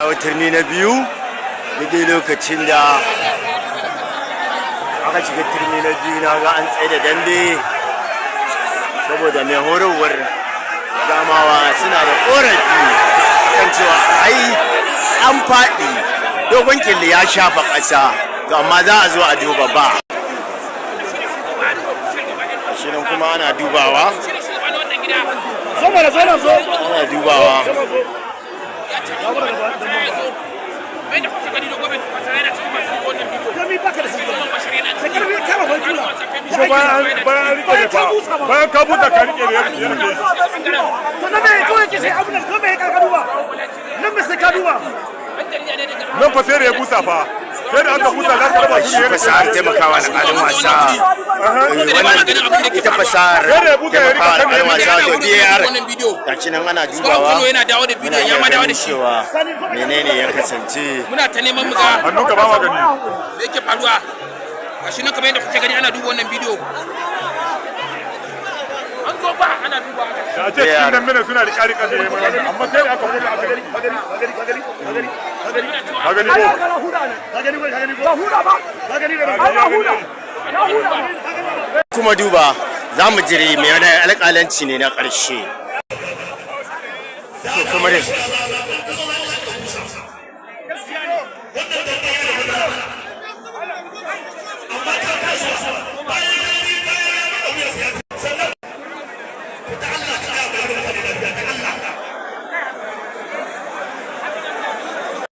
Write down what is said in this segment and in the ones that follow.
Turmi na biyu, daidai lokacin da aka shiga turmi na biyu, na ga an tsaye da dambe saboda mai horarwar Gamawa suna da korafi kan cewa ai an faɗi, Dogon Kyallu ya shafa ƙasa. To amma za a zo a duba ba shi nan, kuma ana dubawa, ana dubawa. Bayan rike da fa, bayan ka buta, ka rike da ya rike. To na me kawai ke sai abu nan ko me ka duba nan, me sai ka duba? Nan fa sai da ya busa fa, sai da aka busa za ka raba su Shi ne. Fasahar taimakawa alƙalin wasa, wannan ita fasahar taimakawa alƙalin wasa, to VAR gashi nan ana dubawa. Kano yana dawo da Muna bidiyon, ya iya ma dawo da ganin shi. cewa menene ya kasance. Muna ta neman mu ga Hannunka ba magani. me yake faruwa. Gashi nan kamar yadda kuke gani, ana duba wannan bidiyo, an zo ba ana duba aka Da a ce cikin nan mene suna rika rika da yayi wannan, amma sai da aka busa aka ka gani ko? Ba huda ba huda. Kuma duba za mu jiri mai wani alƙalanci ne na ƙarshe. To kuma dai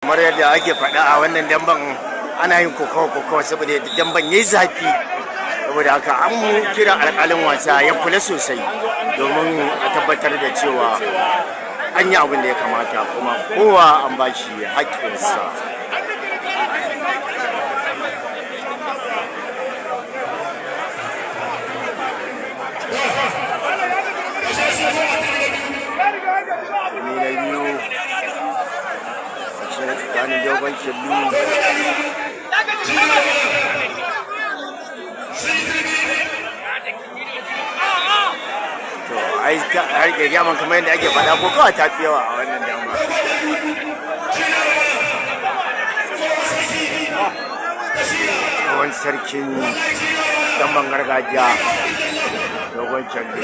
kamar yadda ake faɗa a wannan damban, ana yin kokawa kokawa saboda yadda damban yayi zafi. Saboda haka an kira alƙalin wasa ya kula sosai domin a tabbatar da cewa an yi abin da ya kamata, kuma kowa an ba shi haƙƙinsa. Ni na biyu a cikin tsakanin Dogon Kyallu. To ai har ke gyaman kamar yadda ake faɗa, ko kawai ta fi yawa a wannan dama. Tsohon sarkin damban gargajiya, Dogon Kyallu,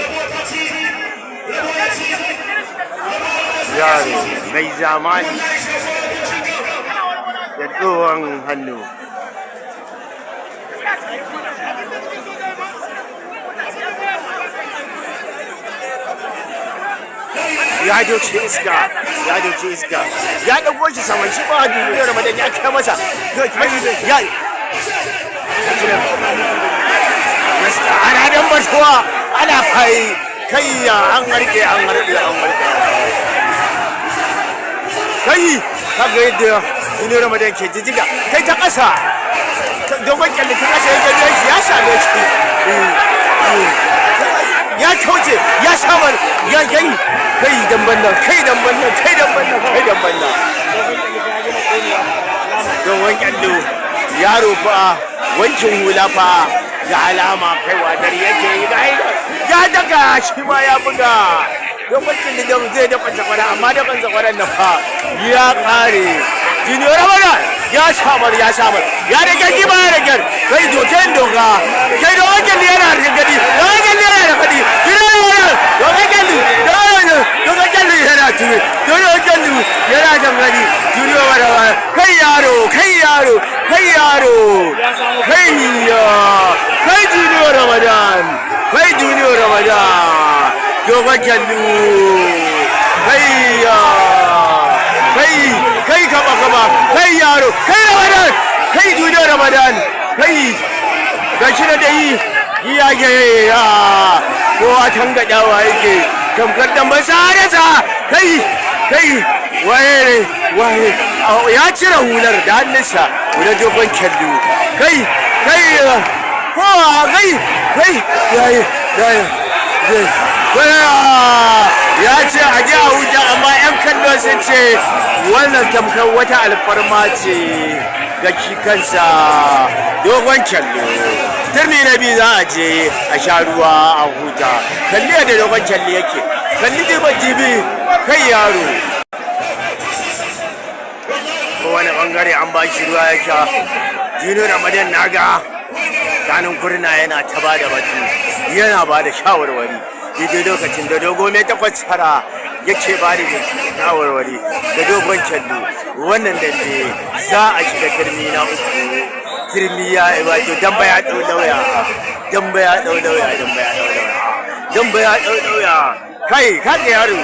yaro mai zamani da tsohon hannu. Ya doce iska, ya doce iska, ya ɗago shi saman shi ba duniyar Ramadan ya kai masa ya ana dan batuwa, ana kai kai ya an harke, an harke, an harke. Kai, kaga yadda duniyar Ramadan ke jijjiga kai ta ƙasa. Dogon Kyalli ta ƙasa yake biyan shi, ya same shi, ya kauce, ya samar, ya gani. Kai, damban nan, kai, damban nan, kai, damban nan, kai, damban nan. Dogon Kyallo yaro fa wankin hula fa, ga alama kaiwa dare yake yi. Ga ya daga shi ma ya buga. Dogon Kyallo da zai dafa sakwara, amma dafan sakwaran nan fa ya kare. Junior Ramadan ya samar, ya samar, ya da gyar ba, ya da gyar. Kai, doken doga kai. Dogon Kyallo yana da gadi, Dogon Kyallo yana da gadi. Junior Ramadan, Dogon Kyallo, Dogon Kyallo yana tuni, Dogon Kyallo yana dangane. Junior Ramadan, kai yaro, kai yaro, kai yaro, kai ya kai. Junior Ramadan, kai, Junior Ramadan, Dogon Kyallo, kai ya kai, kai, kaba kaba, kai yaro, kai Ramadan, kai Junior Ramadan, kai gashi na dai ya ke ya kowa tangadawa yake tamkar dan ba sa. Kai, kai, waye waye ya cire hular da hannunsa, hular Dogon Kyallo. Kai, kai, kowa, kai, kai, yayi yayi ya ce a ji a huta, amma 'yan kallo sun ce wannan tamkar wata alfarma ce ga shi kansa Dogon Kyallo. Turmi na biyu za a je a sha ruwa a huta. Kalli yadda Dogon Kyallo yake, kalli jiban jibi. Kai yaro. Kowane bangare an ba shi ruwa ya sha. Jino Ramadan naga sanin kurna yana ta ba da batu, yana ba da shawarwari daidai lokacin da dogo mai takwas tara yake ba da shawarwari da dogon kyallo. Wannan dambe za a shiga turmi na uku. Turmi ya wato damba ya ɗau lauya, damba ya ɗau lauya, damba ya ɗau lauya, damba ya ɗau lauya. Kai kaga yaro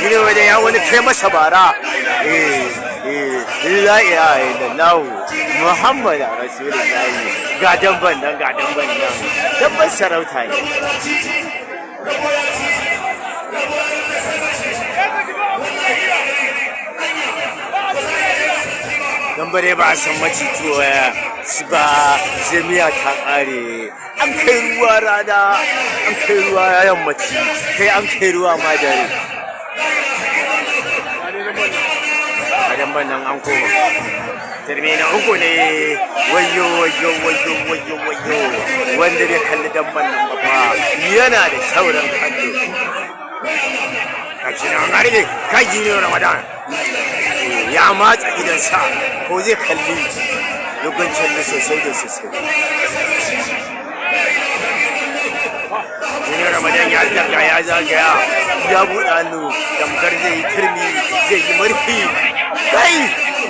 ne wajen ya wani kai masa bara. Eh eh, la ilaha illallah Muhammad Rasulullahi. Ga damban nan, ga damban nan, damban sarauta ne. Dan bare ba a san macituwa ba sai miya ta kare. An kai ruwa rana, an kai ruwa yammaci, kai an kai ruwa ma dare. A damban nan an koma turmi na uku ne. Wayo wayo wayo wayo wayo, wanda bai kalli damban nan ba fa yana da sauran kallo. Kashi nan har ne kai jini Ramadan ya matsa idansa ko zai kalli dogon calli sosai da sosai. Jini Ramadan ya daga ya zagaya ya buɗe hannu tamkar zai yi turmi, zai yi murfi. Kai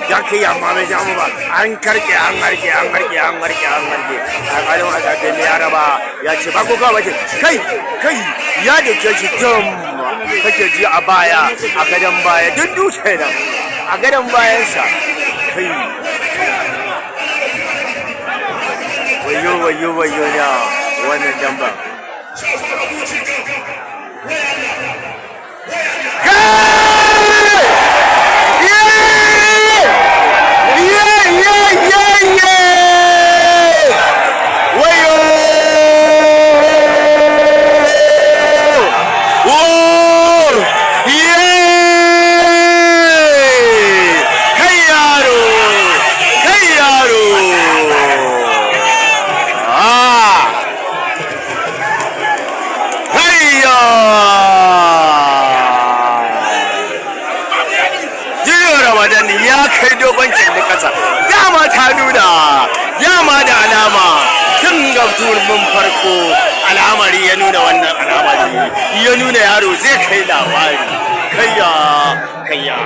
ya kai amma bai jamu ba. An karke, an harke, an harke, an harke, an harke. Alƙalin wasa da ya raba ya ce ba ko ka bace. Kai kai, ya dauke shi jam kake ji a baya, a gadon baya duk dutse nan a gadon bayansa. Kai wayo wayo wayo na wannan damban. Ramadan ya kai dogon kyalli kasa. Dama ta nuna yama da alama tun ga turmin farko al'amari ya nuna, wannan al'amari ya nuna yaro zai kai labari. Kayya kayya.